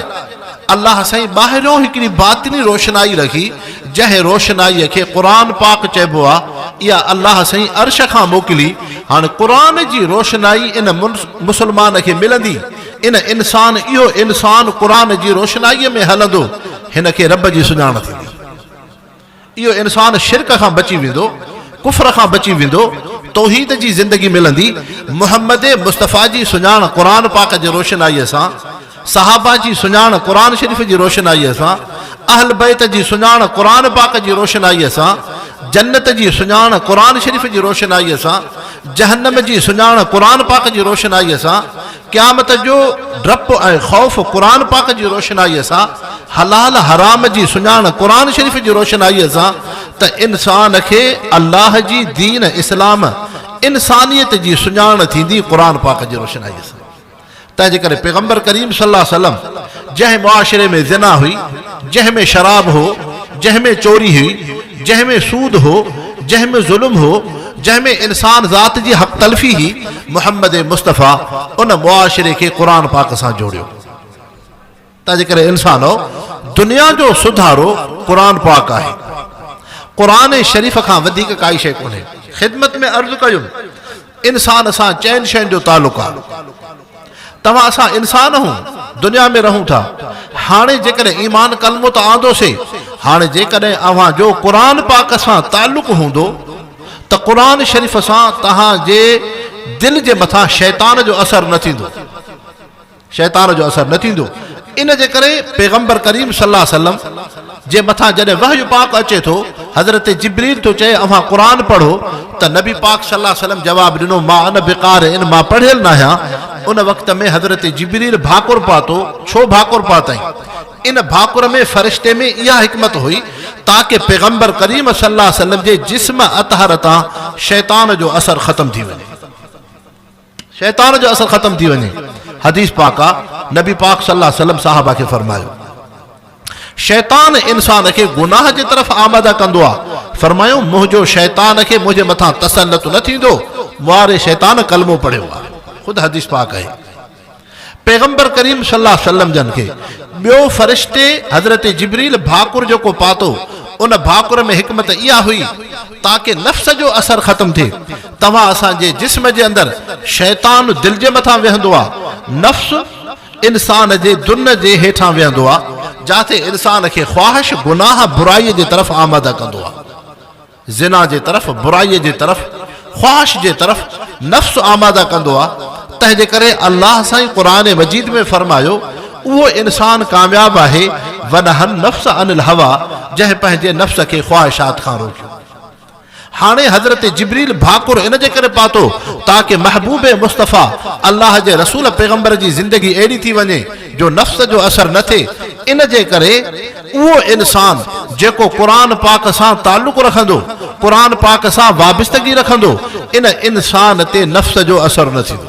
الله سائين ٻاهريون هڪڙي باطني روشنائي رکي، جنهن روشنائيء کي قرآن پاڪ چئبو آ، اها الله سائين عرش کان موڪلي، هاڻي قرآن جي روشنائي ان مسلمان کي ملندي، ان انسان اهو انسان قرآن جي روشنائيء ۾ هلندو، هن کي رب جي سڃاڻ ٿيندي. اهو انسان شرڪ کان بچي ويندو، ڪفر کان بچي ويندو، توحيد جي زندگي ملندي، محمد مصطفيٰ جي سڃاڻ قرآن پاڪ جي روشنائيء سان، صحابه جي سڃاڻ قرآن شريف جي روشنائيء سان، اهل بيت جي سڃاڻ قرآن پاڪ جي روشنائيء سان، جنت جي سڃاڻ قرآن شريف جي روشنائيء سان، جهنم جي سڃاڻ قرآن پاڪ جي روشنائيء سان، قيامت جو ڊپ ۽ خوف قرآن پاڪ جي روشنائيء سان، حلال حرام جي سڃاڻ قرآن شريف جي روشنائيء سان ته انسان کي الله جي دين اسلام، انسانيت جي سڃاڻ ٿيندي قرآن پاڪ جي روشنائيء سان. تنهن جي ڪري پيغمبر ڪريم صلي الله عليه وسلم جنهن معاشري ۾ زنا هئي، جنهن ۾ شراب هو، جنهن ۾ چوري هئي، جنهن ۾ سود هو، جنهن ۾ ظلم هو، جنهن ۾ انسان ذات جي حق تلفي هئي، محمد مصطفيٰ ان معاشري کي قرآن پاڪ سان جوڙيو. تنهن جي ڪري انسانؤ! دنيا جو سڌارو قرآن پاڪ آهي. قرآن شريف کان وڌيڪ ڪائي شيء ڪونهي. خدمت ۾ عرض ڪيم، انسان سان چئن شين جو تعلق آهي. توهان اسان انسان آهون، دنيا ۾ رهون ٿا. هاڻي جيڪڏهن ايمان ڪلمو ته آندوسي، هاڻي جيڪڏهن اوهان جو قرآن پاڪ سان تعلق هوندو ته قرآن شريف سان توهان جي دل جي مٿان شيطان جو اثر نه ٿيندو. شيطان جو اثر نه ٿيندو. ان جي ڪري پيغمبر ڪريم صلي الله عليه وسلم جي مٿان جڏهن وحي پاڪ اچي ٿو، حضرت جبريل ٿو چئي اوهان قرآن پڙهو ته نبي پاڪ صلي الله عليه وسلم جواب ڏنو ما انا بقارئ مان پڙهيل ناهيان. ان وقت ۾ حضرت جبريل ڀاڪر پاتو، ڇو ڀاڪر پاتائين؟ ان ڀاڪر ۾ فرشتي ۾ اها حڪمت هئي تاڪه پيغمبر ڪريم صلي الله عليه وسلم جي جسم اطهر تان شيطان جو اثر ختم ٿي وڃي. شيطان جو اثر ختم ٿي وڃي. حديث پاڪ آ، نبي پاڪ صلي الله عليه وسلم صحابه کي فرمايو، شيطان انسان کي گناهه جي طرف آماده ڪندو آ، فرمايو، منهنجو شيطان کي منهنجي مٿان تسلط نه ٿيندو، مواري شيطان ڪلمو پڙهيو آ. خود حديث پاڪ آهي. پيغمبر ڪريم صلي الله عليه وسلم جن کي ٻيو فرشتي حضرت جبريل ڀاڪر جيڪو پاتو ان ڀاڪر ۾ حڪمت اها هئي تاڪه نفس جو اثر ختم ٿئي. توهان اسان جي جسم جي اندر شيطان دل جي مٿان ويهندو آ، نفس انسان جي دن جي هيٺان ويهندو آ، جاٿي انسان کي خواهش گناهه برائي جي طرف آماده ڪندو آ. زنا جي طرف، برائيء جي طرف، خواهش جي طرف نفس آماده ڪندو آ، تنهن جي ڪري الله سائين قرآن مجيد ۾ فرمايو، اهو انسان ڪامياب آهي، ونهي النفس عن الهويٰ جنهن پنهنجي نفس کي خواهشات کان روڪيو. هاڻي حضرت جبريل ڀاڪر ان جي ڪري پاتو تاڪه محبوب مصطفيٰ الله جي رسول پيغمبر جي زندگي اهڙي ٿي وڃي جو نفس جو اثر نه ٿئي، ان جي ڪري اهو انسان جيڪو قرآن پاڪ سان تعلق رکندو، قرآن پاڪ سان وابستگي رکندو، ان انسان تي نفس جو اثر نه ٿيندو،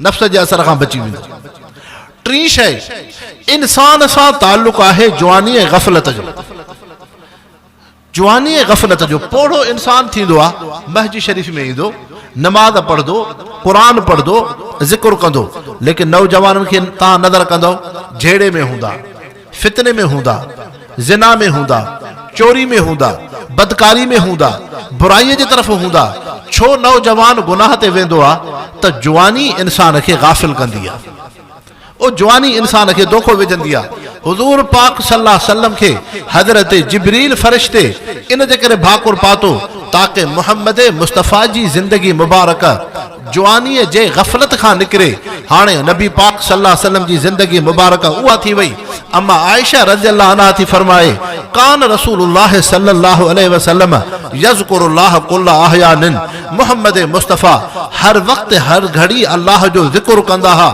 نفس جي اثر کان بچي ويندو. ٽين شيء انسان سان تعلق آهي جواني ۽ غفلت جو. جواني ۽ غفلت جو پوڙهو انسان ٿيندو آ، مسجد شريف ۾ ايندو، نماز پڙهندو، قرآن پڙهندو، ذڪر ڪندو، ليڪن نوجوانن کي توهان نظر ڪندؤ جهيڙي ۾ هوندا، فتني ۾ هوندا، زنا ۾ هوندا، چوري ۾ هوندا، بدڪاري ۾ هوندا، برائيء جي طرف هوندا، ڇو نوجوان گناهه تي ويندو آ ته جواني انسان کي غافل ڪندي آ. او جواني انسان کي دوکو وجهندي آ. حضور پاڪ صلي الله عليه وسلم کي حضرت جبريل فرشتي ان جي ڪري ڀاڪر پاتو تاڪه محمد مصطفيٰ جي زندگي مبارڪ جوانيء جي غفلت کان نڪري. هاڻي نبي پاڪ صلي الله عليه وسلم جي زندگي مبارڪ اها ٿي وئي. اما عائشه رضي الله عنها ٿي فرمائي، ڪان رسول الله صلي الله عليه وسلم يذڪر الله ڪل احيان محمد مصطفيٰ هر وقت هر گهڙي الله جو ذڪر ڪندا ها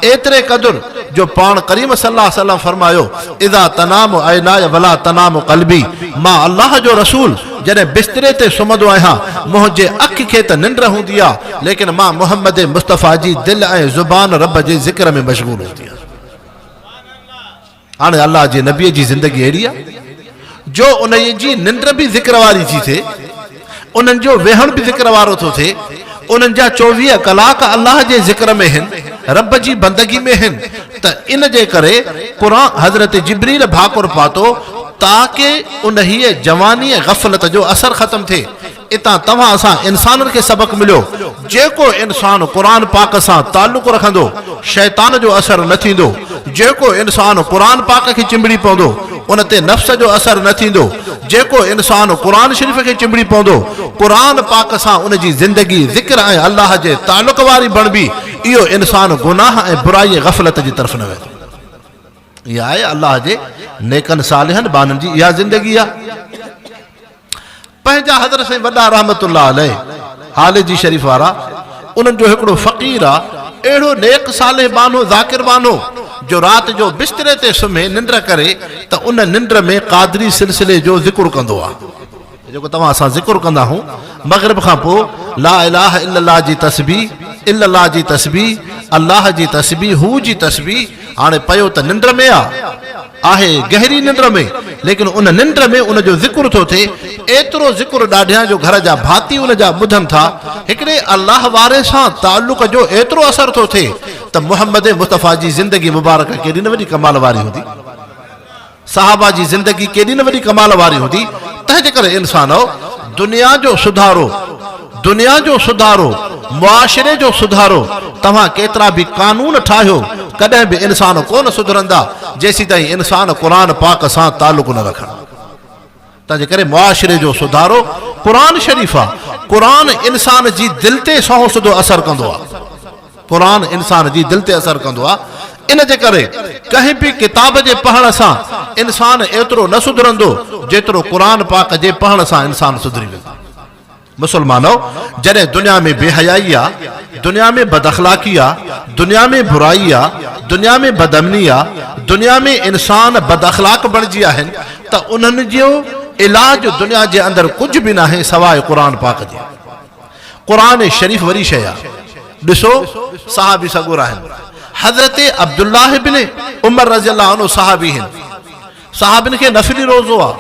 ايتري قدر جو پاڻ ڪريم صلي الله عليه وسلم فرمايو، اذا تنام عيناي ولا تنام قلبي مان الله جو رسول جڏهن بستري تي سمهندو آهيان منهنجي اک کي ته ننڊ هوندي آ ليڪن مان محمد مصطفيٰ جي دل ۽ زبان رب جي ذڪر ۾ مشغول هوندي آ. هاڻي الله جي نبيء جي زندگي اهڙي آهي جو انهيء جي ننڊ به ذڪر واري ٿي ٿئي، انهن جو ويهڻ به ذڪر وارو ٿو ٿئي، انهن جا 24 ڪلاڪ الله جي ذڪر ۾ هن، رب جي بندگي ۾ هن ته ان جي ڪري قرآن حضرت جبريل ڀاڪر پاتو تاڪه انهيء جوانيء غفلت جو اثر ختم ٿئي. اتان توهان اسان انسانن کي سبق مليو، جيڪو انسان قرآن پاڪ سان تعلق رکندو، شيطان جو اثر نه ٿيندو، جيڪو انسان قرآن پاڪ کي چنبڙي پوندو، ان تي نفس جو اثر نه ٿيندو، جيڪو انسان قرآن شريف کي چنبڙي پوندو، قرآن پاڪ سان ان جي زندگي ذڪر ۽ الله جي تعلق واري بڻبي، اهو انسان گناهه ۽ برائي ۽ غفلت جي طرف نه ويندو. اها آهي الله جي نيڪن صالحن ٻانهن جي اها زندگي آهي. پنهنجا حضرت سائين وڏا رحمة الله عليه هاليجي شريف وارا انهن جو هڪڙو فقير آ اهڙو نيڪ صالح ٻانهو ذاڪر ٻانهو جو رات جو بستري تي سمهي ننڊ ڪري ته ان ننڊ ۾ قادري سلسلي جو ذڪر ڪندو آ جيڪو توهان اسان ذڪر ڪندا هون مغرب کان پوء لا اله الا الله جي تسبيح الا الله جي تسبيح الله جي تسبيح هو جي تسبيح هاڻي پيو ته ننڊ ۾ آ، آهي گهري ننڊ ۾، ليڪن ان ننڊ ۾ ان جو ذڪر ٿو ٿئي، ايترو ذڪر ڏاڍيان جو گهر جا ڀاتي ان جا ٻڌن ٿا، هڪڙي الله واري سان تعلق جو ايترو اثر ٿو ٿئي ته محمد مصطفيٰ جي زندگي مبارڪ ڪيڏي نه وڏي ڪمال واري هوندي. صحابه جي زندگي ڪيڏي نه وڏي ڪمال واري هوندي، تنهن جي ڪري انسانؤ! دنيا جو سڌارو، دنيا جو سڌارو، معاشري جو سڌارو، توهان ڪيترا به قانون ٺاهيو، ڪڏهن به انسان ڪونه سڌرندا، جيسيتائين انسان قرآن پاڪ سان تعلق نه رکن. تنهن جي ڪري معاشري جو سڌارو قرآن شريف آ. قرآن انسان جي دل تي سنئون سڌو اثر ڪندو آ. قرآن انسان جي دل تي اثر ڪندو آ. ان جي ڪري ڪنهن به ڪتاب جي پڙهڻ سان انسان ايترو نه سڌرندو جيترو قرآن پاڪ جي پڙهڻ سان انسان سڌري ويندو. مسلمانؤ! جڏهن دنيا ۾ بي حيائي آ، دنيا ۾ بداخلاقي آ، دنيا ۾ برائي آ، دنيا ۾ بدامني آ، دنيا ۾ انسان بداخلاق بڻجي آهن ته انهن جو علاج دنيا جي اندر ڪجهه به ناهي سواء قرآن پاڪ جي. قرآن شريف وري شيء آ. ڏسو صحابي سڳورا آهن. حضرت عبدالله بن عمر رضي الله عنه صحابي هن. صحابين کي نفلي روزو آ.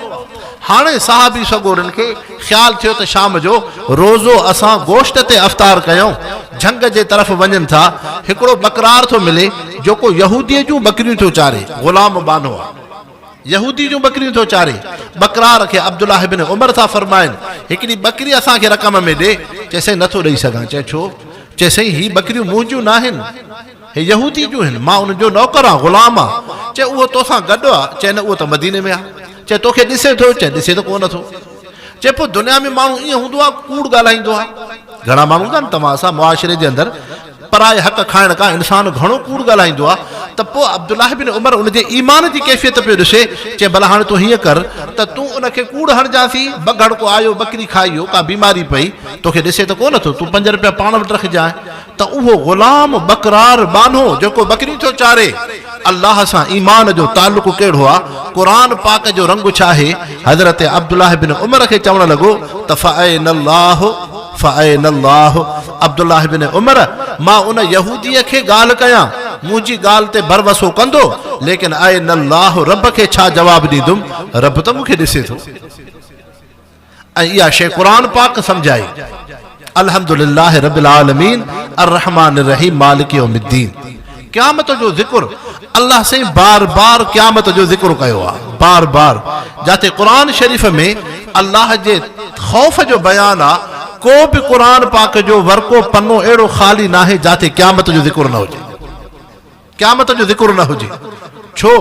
هاڻي صحابي سڳورن کي خيال ٿيو ته شام جو روزو اسان گوشت تي افطار ڪيون. جهنگ جي طرف وڃن ٿا. هڪڙو ٻڪرار ٿو ملي جيڪو يهوديء جون ٻڪريون ٿو چاري. غلام ٻانهو آ. يهودي جون ٻڪريون ٿو چاري. ٻڪرار کي عبدالله بن عمر ٿا فرمائن، هڪڙي ٻڪري اسان کي رقم ۾ ڏي. چيس سائين نٿو ڏئي سگهان. چيس ڇو؟ چيس سائين هي ٻڪريون منهنجون ناهن. هي يهودي جون هن، مان ان جو نوڪر آن، غلام آن. چي اهو توسان گڏ آ؟ چي نه اهو ته مديني ۾ آ. چي توکي ڏسي ٿو؟ چي ڏسي ته ڪونه ٿو. چي پوء دنيا ۾ ماڻهو ائين هوندو آ، ڪوڙ ڳالهائيندو آ. گهڻا ماڻهو هوندا آهن توهان اسان معاشري جي اندر پرائي حق کائڻ کان انسان گهڻو ڪوڙ ڳالهائيندو آ ته پوء عبدالله بن عمر ان جي ايمان جي ڪيفيت پيو ڏسي، چي ڀلا هاڻي تون هيئن ڪر ته تون ان کي ڪوڙ هڻجانسين، بگهڙ ڪو آيو ٻڪري کائي ويو، ڪا بيماري پئي، توکي ڏسي ته ڪونه ٿو، تون پنج رپيا پاڻ وٽ رکجانء. ته اهو غلام ٻڪرار ٻانهو جيڪو ٻڪريون ٿو چاري، الله سان ايمان جو تعلق ڪهڙو آ، قرآن پاڪ جو رنگ ڇا آهي؟ حضرت عبدالله بن عمر کي چوڻ لڳو ته فاين الله فاين الله عبدالله بن عمر مان ان يهوديء کي ڳالهه ڪيان، منهنجي ڳالهه تي ڀروسو ڪندو، ليڪن اين الله رب کي ڇا جواب ڏيندم، رب ته مون کي ڏسي ٿو. ۽ اها شيء قرآن پاڪ سمجهائي. الحمد لله رب العالمين الرحمٰن الرحيم مالڪ يوم الدين قيامت جو ذڪر الله سائين بار بار قيامت جو ذڪر ڪيو آهي بار بار جاتي قرآن شريف ۾ الله جي خوف جو بيان آ. ڪو به قرآن پاڪ جو ورقو پنو اهڙو خالي ناهي جاتي قيامت جو ذڪر نه هجي. قيامت جو ذڪر نه هجي. ڇو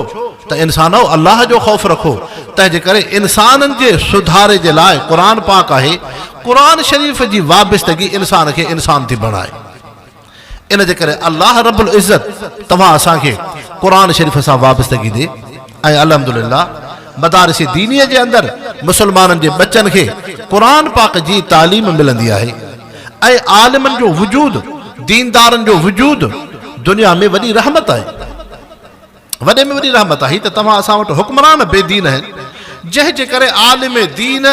ته انسانؤ الله جو خوف رکو، تنهن جي ڪري انسانن جي سڌاري جي لاء قرآن پاڪ آهي، قرآن شريف جي وابستگي انسان کي انسان ٿي بڻائي. ان جي ڪري الله رب العزت توهان اسان کي قرآن شريف سان وابستگي ڏي ۽ الحمدلله مدارس دينيء جي اندر مسلمانن جي ٻچن کي قرآن پاڪ جي تعليم ملندي آهي ۽ عالمن جو وجود ديندارن جو وجود دنيا ۾ وڏي رحمت آهي. وڏي ۾ وڏي رحمت آهي ته توهان اسان وٽ حڪمران بي دين آهن جنهن جي ڪري عالم دين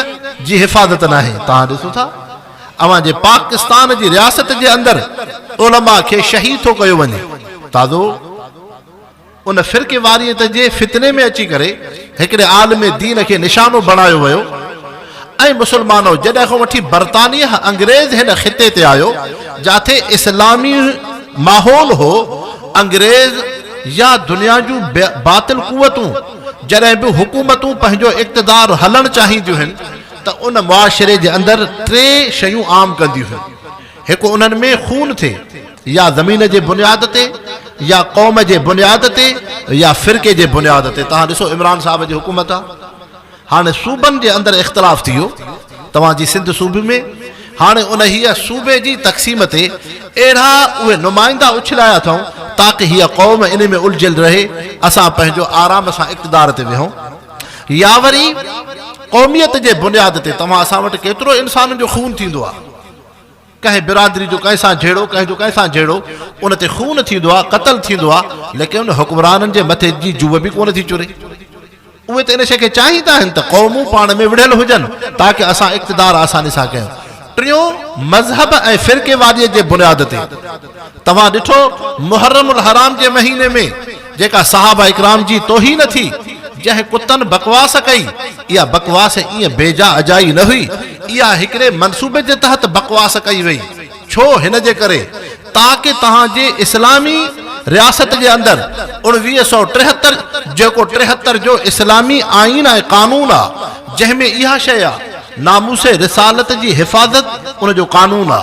جي حفاظت ناهي توهان ڏسو ٿا اوهان جي پاڪستان جي رياست جي اندر علماء کي شهيد ٿو ڪيو وڃي تازو ان فرقي واريت جي فتني ۾ اچي ڪري هڪڙي عالم دين کي نشانو بڻايو ويو ۽ مسلمانو جڏهن کان وٺي برطانيه انگريز هن خطي تي آيو جاٿي اسلامي ماحول هو انگريز يا دنيا جون باطل قوتون جڏهن به حڪومتون پنهنجو اقتدار هلڻ چاهينديون هن ته ان معاشري جي اندر ٽي شيون عام ڪنديون هن هڪ انهن ۾ خون ٿئي يا زمين جي بنياد تي يا قوم جي بنياد تي يا فرقي جي بنياد تي توهان ڏسو عمران صاحب جي حڪومت آ هاڻي صوبن جي اندر اختلاف ٿي ويو، توهان جي سنڌ صوبي ۾ هاڻي انهيء صوبي جي تقسيم تي اهڙا اهي نمائندا اڇلايا اٿئون تاڪه هيء قوم انهي ۾ الجهيل رهي، اسان پنهنجو آرام سان اقتدار تي ويهون. يا وري قوميت جي بنياد تي توهان اسان وٽ ڪيترو انسانن جو خون ٿيندو آهي. ڪنهن برادري جو ڪنهن سان جهيڙو، ڪنهن جو ڪنهن سان جهيڙو، ان تي خون ٿيندو آهي، قتل ٿيندو آهي، ليڪن ان حڪمرانن جي مٿي جي جوء به ڪونه ٿي چري. اهي ته ان شيء کي چاهيندا آهن ته قومون پاڻ ۾ وڙهيل هجن تاڪه اسان اقتدار آساني سان ڪيون. ٽيون مذهب ۽ فرقيواريت جي بنياد تي. توهان ڏٺو محرم الحرام جي مهيني ۾ جيڪا صحابه اڪرام جي توهين ٿي، جنهن ڪتن بڪواس ڪئي، اها بڪواس ائين بيجا اجائي نه هئي، اها هڪڙي منصوبي جي تحت بڪواس ڪئي وئي، ڇو؟ هن جي ڪري تاڪه توهان جي اسلامي رياست جي اندر 1973 جيڪو 73 جو اسلامي آئين ۽ قانون آ، جنهن ۾ اها شيء آ، ناموس رسالت جي حفاظت ان جو قانون آ.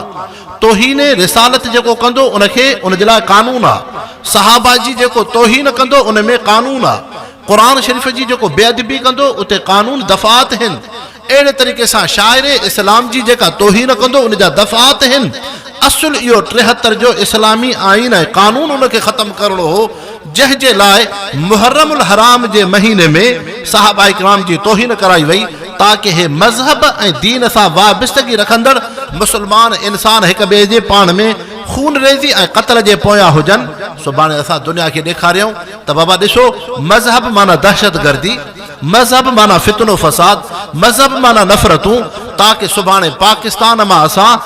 توهين رسالت جيڪو ڪندو ان کي ان جي لاء قانون آ، صحابه جي جيڪو توهين ڪندو ان ۾ قانون آ، قرآن شريف جي جيڪو بي ادبي ڪندو اتي قانون دفعات هن، اهڙي طريقي سان شاعر اسلام جي جيڪا توهين ڪندو ان جا دفعات هن، اصل اهو 73 جو اسلامي آئين ۽ قانون ان کي ختم ڪرڻو هو جنهن جي لاء محرم الحرام جي مهيني ۾ صحابه ڪرام جي توهين ڪرائي وئي تاڪه هي مذهب ۽ دين سان وابستگي رکندڙ مسلمان انسان هڪ ٻئي جي پاڻ ۾ خونريزي ۽ قتل جي پويان هجن. سڀاڻي اسان دنيا کي ڏيکاريون ته بابا ڏسو مذهب معنيٰ دهشتگردي، مذهب معنيٰ فتنو فساد، مذهب معنيٰ نفرتون، تاڪه سڀاڻي پاڪستان مان اسان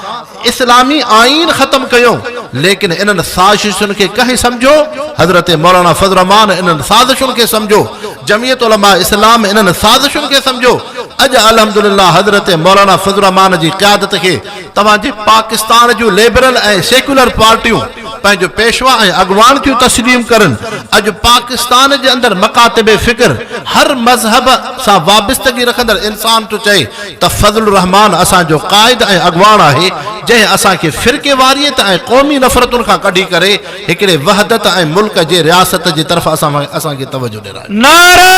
اسلامي آئين ختم ڪيون، ليڪن انهن سازشن کي ڪنهن سمجهيو؟ حضرت مولانا فضل الرحمان انهن سازشن کي سمجهيو، جمعيت علماء اسلام انهن سازشن کي سمجهيو، اڄ الحمدلله حضرت مولانا فضل الرحمان جي قيادت کي توهان جي پاڪستان جون لبرل ۽ سيڪيولر پارٽيون پنهنجو پيشوا ۽ اڳواڻ ٿيون تسليم ڪرن، اڄ پاڪستان جي اندر مڪاتب فڪر هر مذهب سان وابستگي رکندڙ انسان ٿو چئي ته فضل الرحمان اسان جو قائد ۽ اڳواڻ آهي، جنهن اسان کي فرقيواريت ۽ قومي نفرتن کان ڪڍي ڪري هڪڙي وحدت ۽ ملڪ جي رياست جي طرف اسان کي توجه ڏيرايو. نعره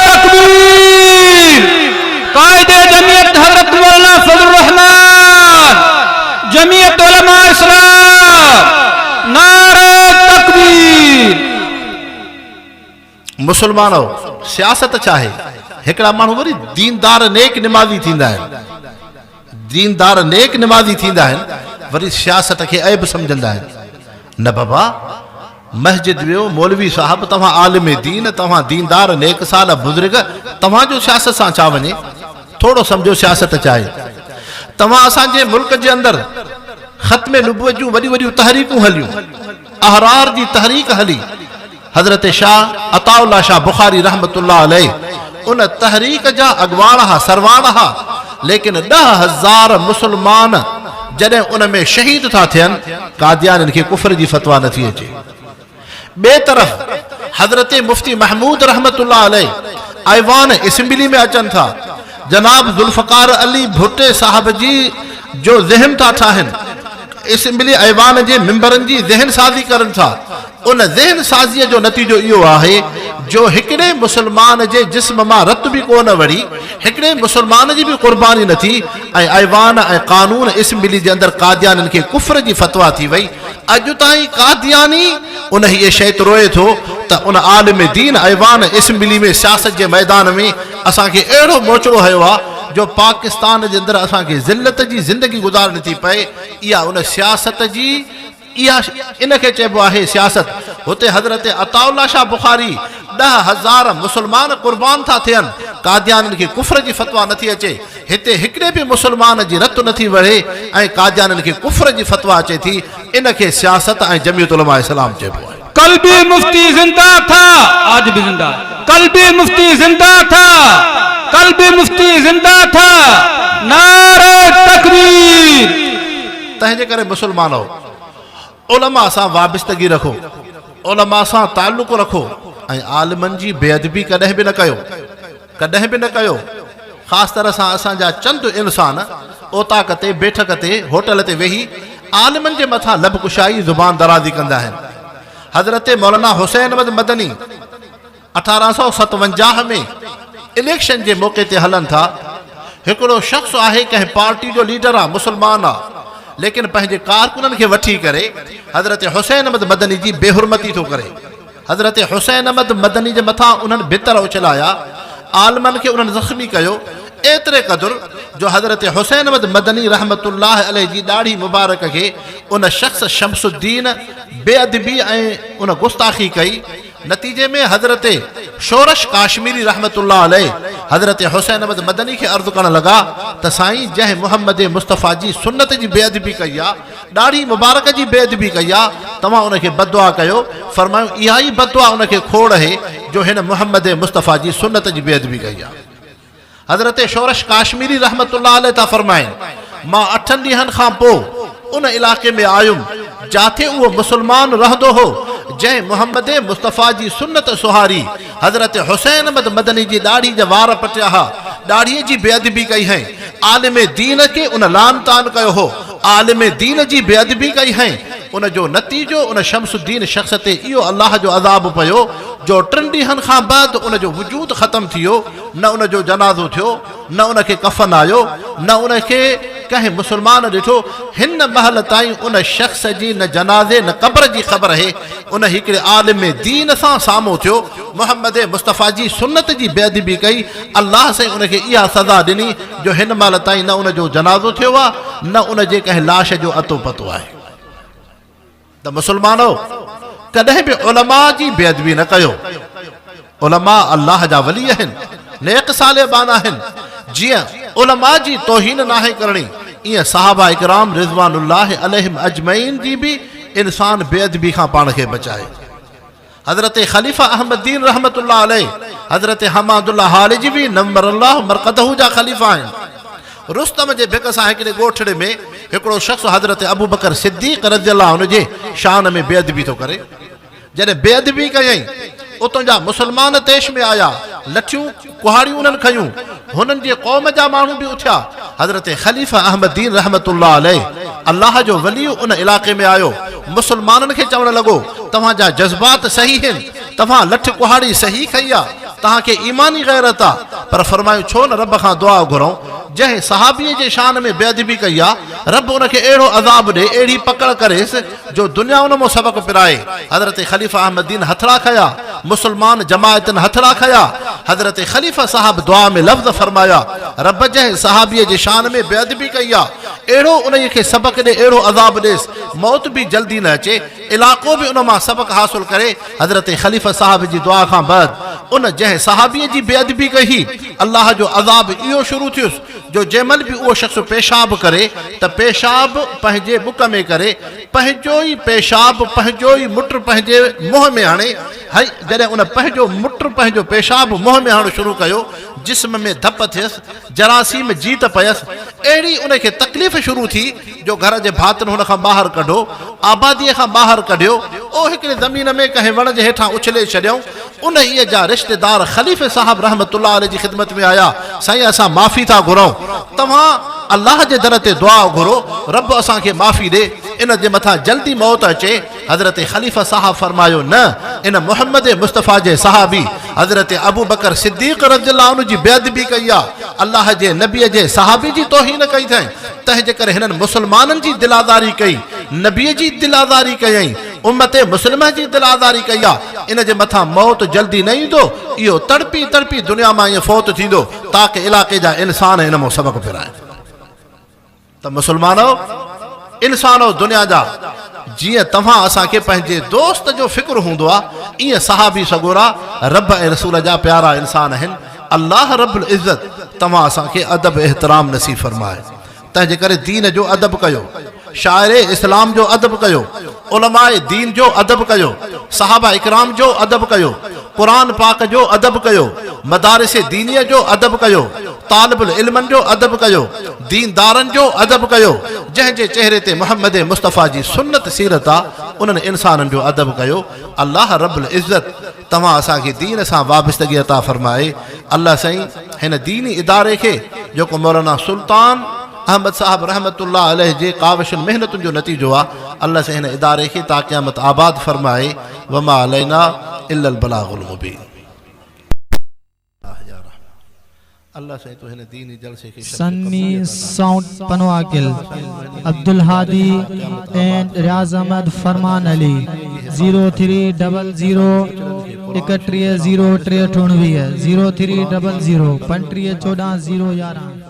تڪبير قائد جمعيت حضرت مولانا فضل الرحمان جمعيت علماء اسلام نعره تڪبير. مسلمانؤ! سياست ڇا آهي؟ هڪڙا ماڻهو وري ديندار نيڪ نمازي ٿيندا آهن. ديندار نيڪ نمازي ٿيندا آهن، وري سياست کي عيب سمجهندا آهن. نه بابا! مسجد ويو مولوي صاحب توهان عالم دين، توهان ديندار نيڪ صالح بزرگ، توهان جو سياست سان ڇا وڃي؟ ٿورو سمجهو سياست ڇا آهي؟ توهان اسان جي ملڪ جي اندر ختم نبوت جون وڏيون وڏيون تحريڪون هليون، احرار جي تحريڪ هلي، حضرت شاهه عطاء الله شاهه بخاري رحمة الله عليه ان تحريڪ جا اڳواڻ ها، سرواڻ ها، ليڪن 10,000 مسلمان جڏهن ان ۾ شهيد ٿا ٿين، قاديانين کي ڪفر جي فتويٰ نٿي اچي. ٻئي طرف حضرت مفتي محمود رحمة الله عليه ايوان اسيمبلي ۾ اچن ٿا، جناب ذوالفقار علي ڀٽي صاحب جي جو ذهن ٿا ٺاهن، اسيمبلي ايوان جي ميمبرن جي ذهن سازي ڪرن ٿا، ان ذهن سازيء جو نتيجو اهو آهي جو هڪڙي مسلمان جي جسم مان رت به ڪو نه وڙهي، هڪڙي مسلمان جي به قرباني نه ٿي ۽ ايوان ۽ قانون اسيمبلي جي اندر قاديانين کي ڪفر جي فتويٰ ٿي وئي. اڄ تائين قادياني انهيء شيء تي روئي ٿو ته ان عالم دين ايوان اسيمبلي ۾ سياست جي ميدان ۾ اسان کي اهڙو موچڙو هنيو آهي جو پاڪستان جي اندر اسان کي ذلت جي زندگي گذارڻي ٿي پئي. اها ان سياست جي اها ان کي چئبو آهي سياست. هتي حضرت عطاء الله شاهه بخاري 10,000 مسلمان قربان ٿا ٿين، قاديانين کي ڪفر جي فتويٰ نٿي اچي. هتي هڪڙي به مسلمان جي رت نٿي وهي ۽ قاديانين کي ڪفر جي فتويٰ اچي ٿي. ان کي سياست ۽ جمعيت علماء اسلام چئبو آهي. ڪل بي مفتي زنده ٿا آج بي زنده ڪل بي مفتي زنده ٿا ڪل بي مفتي زنده ٿا نعره تڪبير. تنهن جي ڪري مسلمانؤ! علماء سان وابستگي رکو، علماء سان تعلق رکو ۽ عالمن جي بي ادبي ڪڏهن به نه ڪيو، ڪڏهن به نه ڪيو. خاص طرح سان اسان جا چند انسان اوطاق تي، بيٺڪ تي، هوٽل تي ويهي عالمن جي مٿان لب ڪشائي، زبان درازي ڪندا آهن. حضرت مولانا حسين احمد مدني 1857 ۾ اليڪشن جي موقعي تي هلن ٿا. هڪڙو شخص آهي ڪنهن پارٽي جو ليڊر آ، مسلمان آ، ليڪن پنهنجي ڪارڪنن کي وٺي ڪري حضرت حسين احمد مدني جي بي حرمتي ٿو ڪري. حضرت حسين احمد مدني جي مٿان انهن ڀتر اڇلايا، عالمن کي انهن زخمي ڪيو، ايتري قدر جو حضرت حسين احمد مدني رحمة الله عليه جي ڏاڙهي مبارڪ کي ان شخص شمس الدين بي ادبي ۽ ان گستاخي ڪئي، نتيجي ۾ حضرت شورش ڪاشميري رحمة الله عليه حضرت حسين احمد مدني کي عرض ڪرڻ لڳا ته سائين جنهن محمد مصطفيٰ جي سنت جي بي ادبي ڪئي آ، ڏاڙهي مبارڪ جي بي ادبي ڪئي آ، توهان ان کي بددعا ڪيو، فرمايو اها ئي بددعا ان کي کوڙ اهي جو هن محمد مصطفيٰ جي سنت جي بي ادبي ڪئي آ. حضرت شورش ڪاشميري رحمة الله عليه ٿا فرمائن، مان اٺن ڏينهن کان پوء ان علائقي ۾ آيم، جاٿي اهو مسلمان رهندو هو، جنهن محمد مصطفيٰ جي سنت سهاري حضرت حسين احمد مدني جي ڏاڙهي جا وار پٽيا ها، ڏاڙهي جي بي ادبي ڪئي هئين، عالم دين کي ان لعن طعن ڪيو هو، عالم دين جي بي ادبي ڪئي هئين، ان جو نتيجو ان شمس الدين شخص تي اهو الله جو عذاب پيو جو ٽن ڏينهن کان بعد ان جو وجود ختم ٿي ويو، نه ان جو جنازو ٿيو، نه ان کي ڪفن آيو، نه ان کي ڪنهن مسلمان ڏٺو، هن مهل تائين ان شخص جي نه جنازي نه قبر جي خبر اهي، ان هڪڙي عالم دين سان سامهون ٿيو، محمد مصطفيٰ جي سنت جي بي ادبي ڪئي، الله سائين ان کي اها سزا ڏني جو هن مهل تائين نه ان جو جنازو ٿيو آهي، نه ان جي ڪنهن لاش جو اتو پتو آهي. ته مسلمانؤ! ڪڏهن به علماء جي بي ادبي نه ڪيو. علماء الله جا ولي آهن، نيڪ صالح ٻانها آهن. جيئن علماء جي توهين ناهي ڪرڻي، ايئن صحابه ڪرام رضوان الله عليهم اجمعين جي به انسان بي ادبي کان پاڻ کي بچائي. حضرت خليفه احمد دين رحمة الله عليه، حضرت حماد الله هالجوي نور الله مرقده جا خليفا آهن. رستم جي ڀڪ سان هڪڙي ڳوٺڙي ۾ هڪڙو شخص حضرت ابوبڪر صديق رضي الله عنه جي شان ۾ بي ادبي ٿو ڪري. جڏهن بي ادبي ڪيائين، اتان جا مسلمان طيش ۾ آيا، لٺيون، ڪهاڙيون انهن کنيون، هنن جي قوم جا ماڻهو به اٿيا. حضرت خليفه احمد دين رحمة الله عليه، الله جو ولي ان علائقي ۾ آيو، مسلمانن کي چوڻ لڳو، توهان جا جذبات صحيح هن، توهان لٺ ڪهاڙي صحيح کنئي آ، توهان کي ايماني غيرت آ، پر فرمايو ڇو نه رب کان دعا گهرون، جنهن صحابيء جي شان ۾ بي ادبي ڪئي آ، رب ان کي اهڙو عذاب ڏي، اهڙي پڪڙ ڪريس، جو دنيا ان مان سبق پرائي. حضرت خليفه احمد دين هٿڙا کنيا، مسلمان جماعتن هٿڙا کنيا، حضرت خليفه صاحب دعا ۾ لفظ فرمايا، رب جنهن صحابيء جي شان ۾ بي ادبي ڪئي آ، اهڙو انهيء کي سبق ڏي، اهڙو عذاب ڏيس، موت به جلدي نه اچي، علائقو به ان مان سبق حاصل ڪري. حضرت خليفه صاحب جي دعا کان بعد ان جنهن صحابيء جي بي ادبي ڪئي هئي، الله جو عذاب اهو شروع ٿيس جو جنهن مهل به اهو شخص پيشاب ڪري ته پيشاب پنهنجي ٻڪ ۾ ڪري، پنهنجو ئي پيشاب پنهنجو ئي مٽ پنهنجي منهن ۾ هڻي. هئي، جڏهن ان پنهنجو مٽ پنهنجو پيشاب منهن ۾ هڻڻ شروع ڪيو، جسم ۾ ڌپ ٿيس، جراثيم جيت پيس، اهڙي ان کي تڪليف شروع ٿي جو گهر جي ڀاتين هن کان ٻاهر ڪڍو، آباديء کان ٻاهر ڪڍيو، او هڪڙي زمين ۾ ڪنهن وڻ جي هيٺان اڇلي ڇڏيائون، انهيء جا رشتيدار خليفي صاحب رحمة الله عليه جي خدمت ۾ آيا، سائين اسان معافي ٿا گهرون، توهان الله جي در تي دعا گهرو، رب اسان کي معافي ڏي، ان جي مٿان جلدي موت اچي، حضرت خليفه صاحب فرمايو، نه، ان محمد مصطفيٰ جي صحابي حضرت ابوبڪر صديق رضي الله عنه جي بي ادبي ڪئي آ، الله جي نبي جي صحابي جي توهين ڪئي اٿائين، تنهن جي ڪري هنن مسلمانن جي دل آزاري ڪئي، نبي جي دل آزاري ڪيائين، امت مسلمه جي دل آزاري ڪئي آ، ان جي مٿان موت جلدي نه ايندو، اهو تڙپي تڙپي دنيا مان ائين فوت ٿيندو، تاڪه علاقي جا انسان ان مان سبق پرائين. ته مسلمانؤ! انسانؤ دنيا جا! جيئن توهان اسان کي پنهنجي دوست جو فڪر هوندو آ، ايئن صحابي سڳورا رب ۽ رسول جا پيارا انسان آهن. الله رب العزت توهان اسان کي ادب احترام نصيب فرمائي. تنهن جي ڪري دين جو ادب ڪيو، شاعر اسلام جو ادب ڪيو، علماء دين جو ادب ڪيو، صحابه اڪرام جو ادب ڪيو، قرآن پاڪ جو ادب ڪيو، مدارس دينيء جو ادب ڪيو، طالب العلمن جو ادب ڪيو، ديندارن جو ادب ڪيو، جنهن جي چهري تي محمد مصطفيٰ جي سنت سيرت آ، انهن انسانن جو ادب ڪيو، الله رب العزت توهان اسان کي دين سان وابستگي عطا فرمائي، الله سائين هن ديني اداري کي جيڪو مولانا سلطان احمد صاحب رحمة الله عليه جي ڪاوشن محنتن جو نتيجو آ، الله سائين هن اداري کي تا قيامت آباد فرمائي، وما علينا الا البلاغ المبين. Sunni sound Pano Aqil, Abdul Hadi and Riaz Ahmed Farman Ali, zero three double zero ايڪٽيهه zero 63 19، zero three double zero 35 14 zero 11.